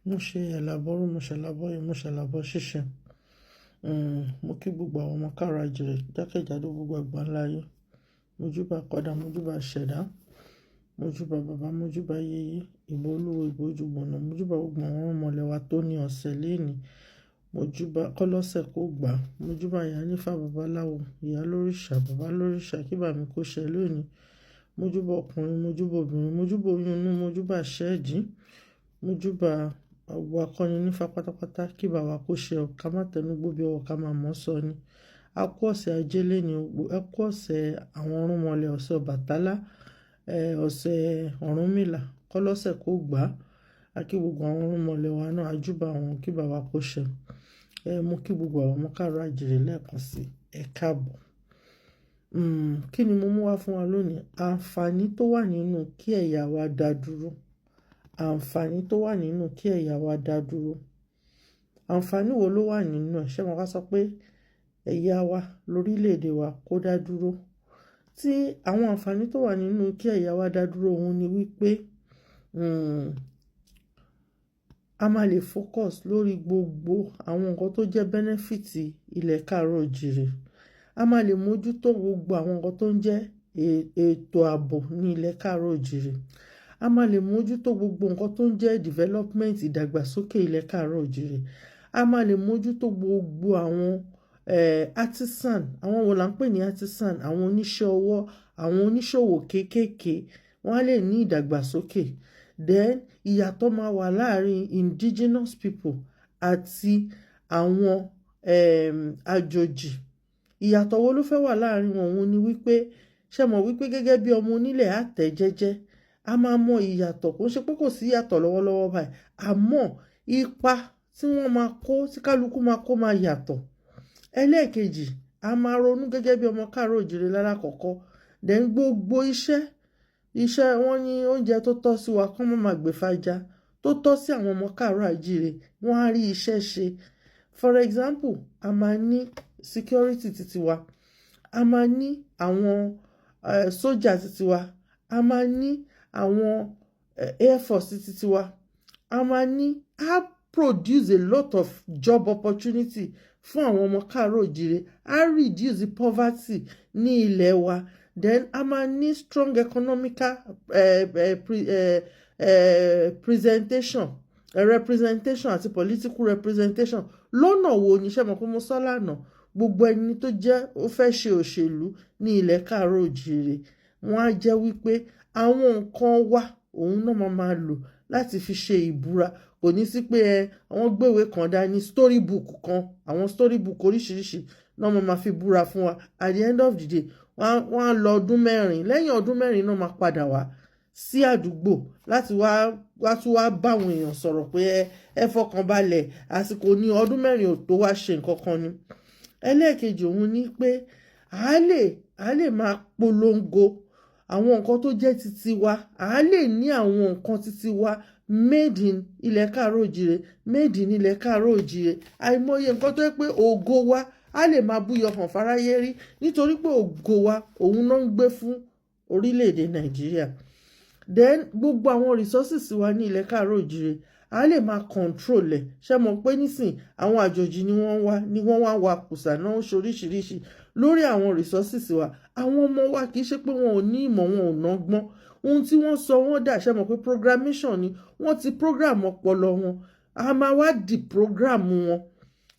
Mo ṣe àlàbọ̀rú, mo ṣe àlàbọ̀yè, mo ṣe àlàbọ̀ ṣíṣe. Mo kí gbogbo àwọn ọmọ káàrọ̀ àjíire jákèjádò gbogbo àgbáńlá ayé. Mo júbà kọ́dà, mo júbà ṣẹ̀dá, mo júbà bàbá, mo júbà yèyé, ìbà olúwo, ìbà ojúgbọ̀nà, mo júbà gbogbo àwọn irúnmọlẹ̀ wa tó ní ọ̀sẹ̀ lénìí. Mo júbà kọ́lọ́sẹ̀ kó gbà. Mo júbà ìyá nífà babaláwo, ìyá lóríṣà, bàbá lóríṣà, kí bàmí kó ṣẹ lónìí. Mo júbà ọkùnrin, mo júbà obìnrin, mo júbà oyún inú, mo júbà ṣẹ́ẹ̀dí, mo júbà gbogbo akọni nífà pátápátá, kí bàwá kó ṣẹ ọ, ká má tẹnugbó bí ọwọ́ ká má mọ́ sọ ni. A kú ọ̀sẹ̀ ajé lénìí, ẹ kú ọ̀sẹ̀ àwọn irúnmọlẹ̀, ọ̀sẹ̀ Ọbàtálá, ọ̀sẹ̀ Ọ̀rúnmìlà, kọ́lọ́sẹ̀ kó gbà. A kí gbogbo àwọn irúnmọlẹ̀ wa náà, a júbà wọn kí bàwá kó ṣẹ. Mo kí gbogbo àwọn ọmọ káàrọ̀ àjíire lẹ́ẹ̀kan sí, ẹ káàbọ̀. Kí ni mo mú wá fún wa lónìí? Àǹfààní tó wà nínú kí ẹ̀yà wa dá dúró. Àǹfààní tó wà nínú kí ẹ̀yà wa dá dúró. Àǹfààní wo ló wà nínú ẹ̀? Ṣé mo ká sọ pé ẹ̀yà wa lórílẹ̀ èdè wa kó dá dúró? Tí àwọn àǹfààní tó wà nínú kí ẹ̀yà wa dá dúró, òun ni wípé, a máa lè focus lórí gbogbo àwọn nǹkan tó jẹ́ benefit ilẹ̀ káàrọ̀ òjìrè. A máa lè mójútó gbogbo àwọn nǹkan tó ń jẹ́ ètò ààbò ní ilẹ̀ káàrọ̀ òjìrè. A máa lè mójútó gbogbo nǹkan tó ń jẹ́ development, ìdàgbàsókè ilẹ̀ káàrọ̀ òjìrè. A máa lè mójútó gbogbo àwọn artisan. Àwọn wo là ń pè ní artisan? Àwọn oníṣẹ́ ọwọ́, àwọn oníṣòwò kéékèèké, wọ́n á lè ní ìdàgbàsókè. Then ìyàtọ̀ máa wà láàárín indigenous people àti àwọn àjòjì. Ìyàtọ̀ wo ló fẹ́ wà láàárín wọn? Òun ni wípé, ṣé mọ̀ wípé gẹ́gẹ́ bí ọmọ onílẹ̀ á tẹ̀ jẹ́jẹ́, a máa mọ ìyàtọ̀. Kò ṣe pé kò sí ìyàtọ̀ lọ́wọ́lọ́wọ́ báyìí, àmọ́ ipa tí wọ́n máa kó, tí kálukú máa kó, máa yàtọ̀. Ẹlẹ́ẹ̀kejì, a máa ronú gẹ́gẹ́ bí ọmọ káàárọ̀ òjìrè lálákọ̀ọ́kọ́. Then gbogbo iṣẹ́ iṣẹ́ wọn ní oúnjẹ tó tọ́ sí wa kán má máa gbé fájá, tó tọ́ sí àwọn ọmọ káàárọ̀ àjíire, wọ́n á rí iṣẹ́ ṣe. For example, a máa ní security titi wa, a máa ní àwọn sójà titi wa, a máa ní àwọn air force titi wa, a máa ní á produce a lot of job opportunity fún àwọn ọmọ káàárọ̀ òjìrè, á reduce the poverty ní ilẹ̀ wa. Then a máa ní strong economical pre, presentation, representation àti political representation. Lọ́nà wo ni? Ṣé mo pé mo sọ lánàá, gbogbo ẹni tó jẹ́ ó fẹ́ ṣe òṣèlú ní ilẹ̀ káàárọ̀ òjìrè, wọ́n á jẹ́ wípé àwọn nǹkan wa òun náà máa máa lò láti fi ṣe ìbúra. Kò ní sí pé ẹ àwọn gbéwèé kan dání, storybook kan, àwọn storybook oríṣiríṣi náà máa máa fi búra fún wa. At the end of the day, wọ́n á lọ ọdún 4. Lẹ́yìn ọdún 4 náà máa padà wá sí àdúgbò láti wá wá tún wá báwọn èèyàn sọ̀rọ̀ pé ẹ fọkàn balẹ̀, àsìkò ní ọdún 4 ò tó wá ṣe nǹkan kan ni. Ẹlẹ́ẹ̀kejì, òun ni pé a lè máa polongo àwọn nǹkan tó jẹ́ titi wa. A lè ní àwọn nǹkan titi wa, made in ilẹ̀ káàárọ̀ òjìrè, made in ilẹ̀ káàárọ̀ òjìrè. Àìmọye nǹkan tó yẹ pé ògo wa á lè máa búyọ hàn fáráyé rí, nítorí pé ògo wa òun náà ń gbé fún orílẹ̀-èdè Nàìjíríà. Then gbogbo àwọn resources wa ní ilẹ̀ káàárọ̀ òjìrè, a lè máa control ẹ̀. Ṣé mọ̀ pé nísìn àwọn àjòjì ni wọ́n wá ni wọ́n wá wa kùsà náà ń ṣoríṣiríṣi lórí àwọn resources wa. Àwọn ọmọ wa, kì í ṣe pé wọn ò ní ìmọ̀, wọn ò nọ́gbọ́n. Ohun tí wọ́n sọ wọ́n dà, ṣe mọ̀ pé programmation ni, wọ́n ti program ọpọlọ wọn. A máa wá deprogram wọn,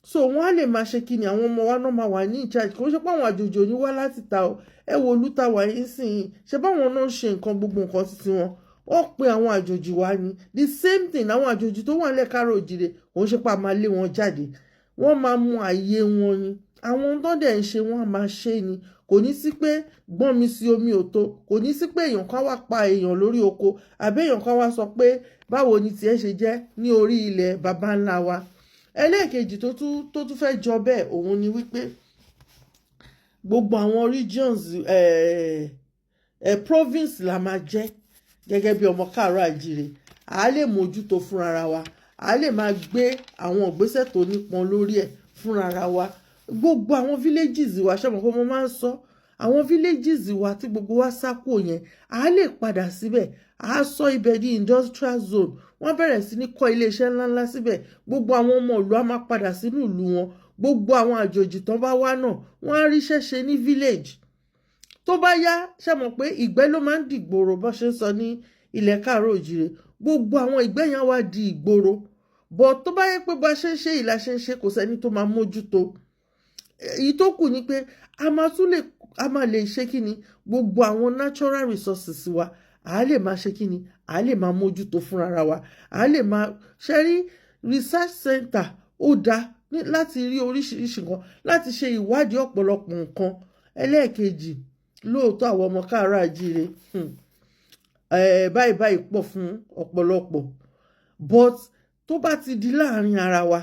so wọ́n á lè máa ṣe kí ni, àwọn ọmọ wa náà máa wà ní in charge. Kò ń ṣe pé àwọn àjòjì ò ní wá láti ta o. Ẹ wo olúta wà yín sìn yín, ṣe báwọn náà ń ṣe nǹkan, gbogbo nǹkan títí wọn, ó pe àwọn àjòjì wá ní the same thing. Àwọn àjòjì tó wà nílẹ̀ káàárọ̀ òjìrè, kò ń ṣe pé a máa lé wọn jáde, wọ́n máa mú ààyè wọn ni. Àwọn tó dẹ̀ ń ṣe, wọ́n á máa ṣe ni. Kò ní sí pé gbọ́n mi sí omi ò tó. Kò ní sí pé èèyàn kan wá pa èèyàn lórí oko, àbí èèyàn kan wá sọ pé báwo ni tiẹ̀ ṣe jẹ́ ní orí ilẹ̀ baba ńlá wa. Ẹlẹ́ẹ̀kejì tó tún fẹ́ jọ bẹ́ẹ̀, òun ni wípé gbogbo àwọn regions, province la máa jẹ́ gẹ́gẹ́ bí ọmọ káàárọ̀ àjíire. À á lè mójútó fúnra wa, à á lè máa gbé àwọn ìgbésẹ̀ tó nípọn lórí ẹ̀ fúnra wa. Gbogbo àwọn villages wa, ṣé mo pé mo máa ń sọ àwọn villages wa tí gbogbo wa sá kúrò yẹn, à á lè padà síbẹ̀, à á sọ ibẹ̀ di industrial zone. Wọ́n bẹ̀rẹ̀ sí ní kọ́ iléeṣẹ́ ńláńlá síbẹ̀. Gbogbo àwọn ọmọ ìlú á máa padà sínú ìlú wọn. Gbogbo àwọn àjòjì tán bá wá náà, wọ́n á ríṣẹ́ ṣe ní village. Tó bá yá, ṣe mọ̀ pé ìgbẹ́ ló máa ń dìgboro, bó ṣe ń sọ ní ilẹ̀ káàárọ̀ òjìrè. Gbogbo àwọn ìgbẹ́ yẹn wá di ìgboro bọ̀. Tó bá yẹ pé bá ṣe ń ṣe ìlà ṣe ń ṣe, kò sẹ́ni tó máa mójútó. Èyí tó kù ni pé a máa tún lè, a máa lè ṣe kí ni, gbogbo àwọn natural resources wa, à á lè máa ṣe kí ni, à á lè máa mójútó fúnra wa. À á lè máa ṣe rí research center. Ó dáa láti rí oríṣiríṣi nǹkan, láti ṣe ìwádìí ọ̀pọ̀lọpọ̀ nǹkan. Ẹlẹ́ẹ̀kejì, lóòótọ́, àwọn ọmọ káàárọ̀ àjíire, báyìí báyìí pọ̀ fún ọ̀pọ̀lọpọ̀, but tó bá ti di láàrin ara wa,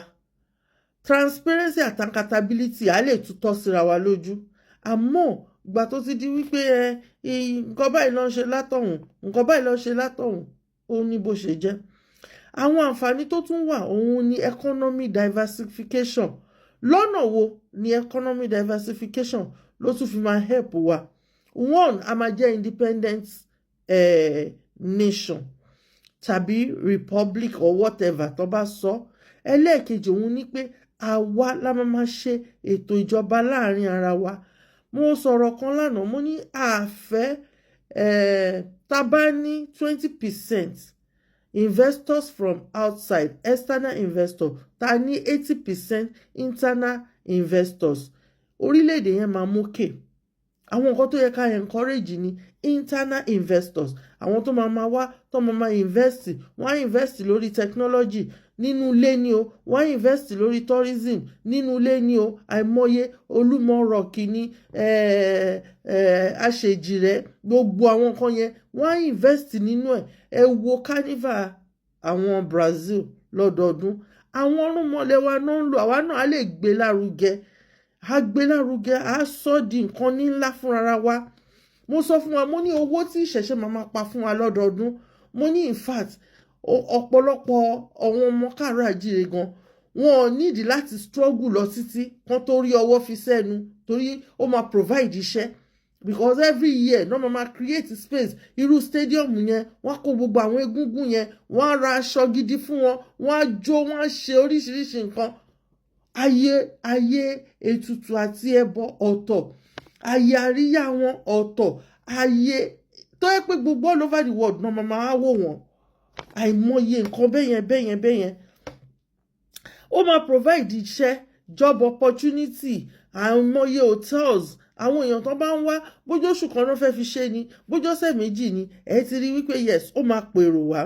transparency àti accountability á lè tutọ́ síra wa lójú. Àmọ́ ìgbà tó ti di wípé ẹ nǹkan báyìí ló ń ṣe látọ̀hún, nǹkan báyìí ló ń ṣe látọ̀hún, ó ní bó ṣe jẹ́. Àwọn àǹfààní tó tún wà, òun ni economy diversification. Lọ́nà wo ni economy diversification ló tún fi máa help wa? One, a máa jẹ́ independent nation tàbí republic or whatever tó bá sọ. Ẹlẹ́ẹ̀kejì, òun ni pé àwa la máa máa ṣe ètò ìjọba láàrin ara wa. Mo sọ̀rọ̀ kan lánàá, mo ní àfẹ́ tá bá ní 20% investors from outside, external investor, ta ní 80% internal investors, orílẹ̀-èdè yẹn máa mókè. Àwọn nǹkan tó yẹ ká encourage ni internal investors, àwọn tó máa máa wá, tó máa máa invest. Wọ́n á invest lórí technology nínú ilé ni o, wọ́n á invest lórí tourism nínú ilé ni o. Àìmọye Olúmọ Rock ní Àṣejìrẹ́, gbogbo àwọn nǹkan yẹn, wọ́n á invest nínú ẹ̀. Ẹ wo carnival àwọn Brazil lọ́dọọdún, àwọn irúnmọlẹ̀ wa náà ń lò. Àwa náà á lè gbé lárugẹ, á gbé lárugẹ, á sọ di nǹkan ní ńlá fúnra wa. Mo sọ fún wa, mo ní owó tí ìṣẹ̀ṣẹ̀ máa máa pa fún wa lọ́dọọdún, mo ní in fact, ọ̀pọ̀lọpọ̀ àwọn ọmọ káàárọ̀ àjíire gan, wọn ò nídìí láti struggle lọ títí kan tó rí ọwọ́ fi sẹ́nu, torí ó máa provide iṣẹ́, because every year náà máa máa create space. Irú stadium yẹn, wọ́n á kó gbogbo àwọn egúngún yẹn, wọ́n á ra aṣọ gidi fún wọn, wọ́n á jó, wọ́n á ṣe oríṣiríṣi nǹkan. Ayé ayé ètùtù àti ẹbọ ọ̀tọ̀, ayé àríyá wọn ọ̀tọ̀, ayé tó yẹ pé gbogbo all over the world náà máa máa wò wọ́n. Àìmọye nǹkan bẹ́yẹn bẹ́yẹn bẹ́yẹn. Ó máa provide iṣẹ́, job opportunity. Àìmọye hotels, àwọn èèyàn tó bá ń wá, bójú oṣù kan náà fẹ́ fi ṣe ni, bójú ọ̀sẹ̀ 2 ni, ẹ ti rí wípé yes, ó máa pèrò wá.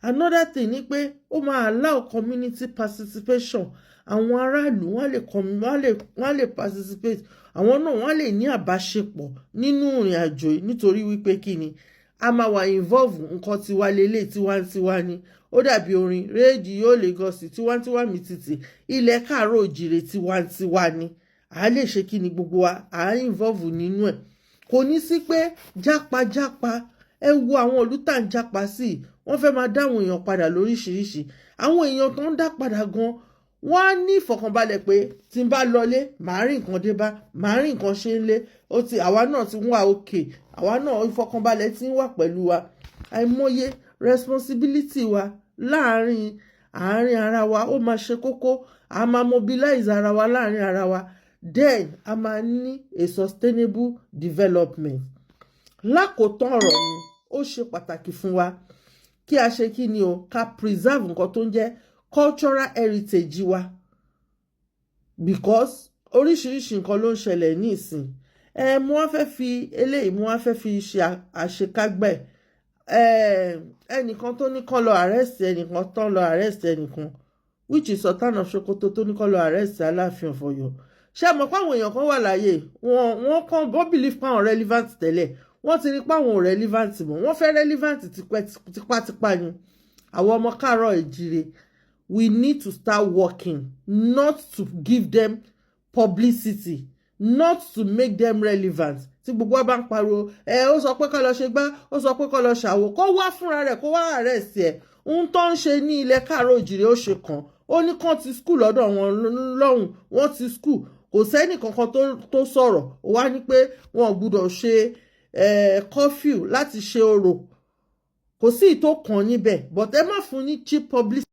Another thing ni pé ó máa allow community participation. Àwọn aráàlú, wọ́n lè participate, àwọn náà wọ́n lè ní àbáṣepọ̀ nínú ìrìn àjò yìí, nítorí wípé kí ni, a máa wà involve. Nǹkan tiwa lélẹ̀, tiwantiwa ni. Ó dàbí orin rédíò Lagos, tiwantiwa mi títì ilẹ̀ káàárọ̀ òjìrè, tiwantiwa ni. À lè ṣe kí ni, gbogbo wa à ń involve nínú ẹ̀. Kò ní sí pé jápajápa. Ẹ wo àwọn ìlú tá à ń jápa sí, wọ́n fẹ́ máa dá àwọn èèyàn padà lóríṣiríṣi. Àwọn èèyàn tó ń dá padà gan, wọ́n á ní ìfọ̀kànbalẹ̀ pé tí n bá lọlé, màá rí nǹkan dé bá, màá rí nǹkan ṣe ń lé. Ó ti àwa náà ti ń wà òkè, àwa náà ìfọ̀kànbalẹ̀ ti ń wà pẹ̀lú wa. Àìmọye responsibility wa láàárín àárín ara wa, ó máa ṣe kókó. A máa mobilize ara wa láàárín ara wa, then a máa ní a sustainable development. Lákòótán ọ̀rọ̀ mi, ó ṣe pàtàkì fún wa kí a ṣe kí ni o, ká preserve nǹkan tó ń jẹ́ cultural heritage wa, because oríṣiríṣi nǹkan ló ń ṣẹlẹ̀ ní ìsìn. Ẹ mo wá fẹ́ fi eléyìí, mo wá fẹ́ fi ṣe àṣekágbẹ̀ ẹ. Ẹnìkan tó ní kán lọ arrest ẹnìkan, tán lọ arrest ẹnìkan, which is Sultan of Sokoto, tó ní kán lọ arrest Aláàfin of Ọ̀yọ́. Ṣé mọ̀ pé àwọn èèyàn kan wà láàyè wọn, wọ́n kàn wọ́n believe pé àwọn relevant tẹ́lẹ̀, wọ́n ti rí pé àwọn ò relevant mọ́, wọ́n fẹ́ relevant tipátipá ni. Àwọn ọmọ káàárọ̀ ìjíire, we need to start working, not to give them publicity, not to make them relevant. Tí gbogbo wa bá ń pariwo ẹ, ó sọ pé kó lọ ṣe gbá, ó sọ pé kó lọ ṣàwò, kó wá fúnra rẹ̀, kó wá arrest ẹ̀. Ohun tó ń ṣe ní ilẹ̀ káàárọ̀ òjìrè, ó ṣe kàn ó ní kán ti school lọ́dọ̀ wọn lọ́hùn, wọ́n ti school, kò sẹ́nì kankan tó sọ̀rọ̀. Ó wá ní pé wọn ò gbúdọ̀ ṣe curfew láti ṣe orò. Kò sí ìtò kan níbẹ̀, but ẹ má fún ní cheap publicity.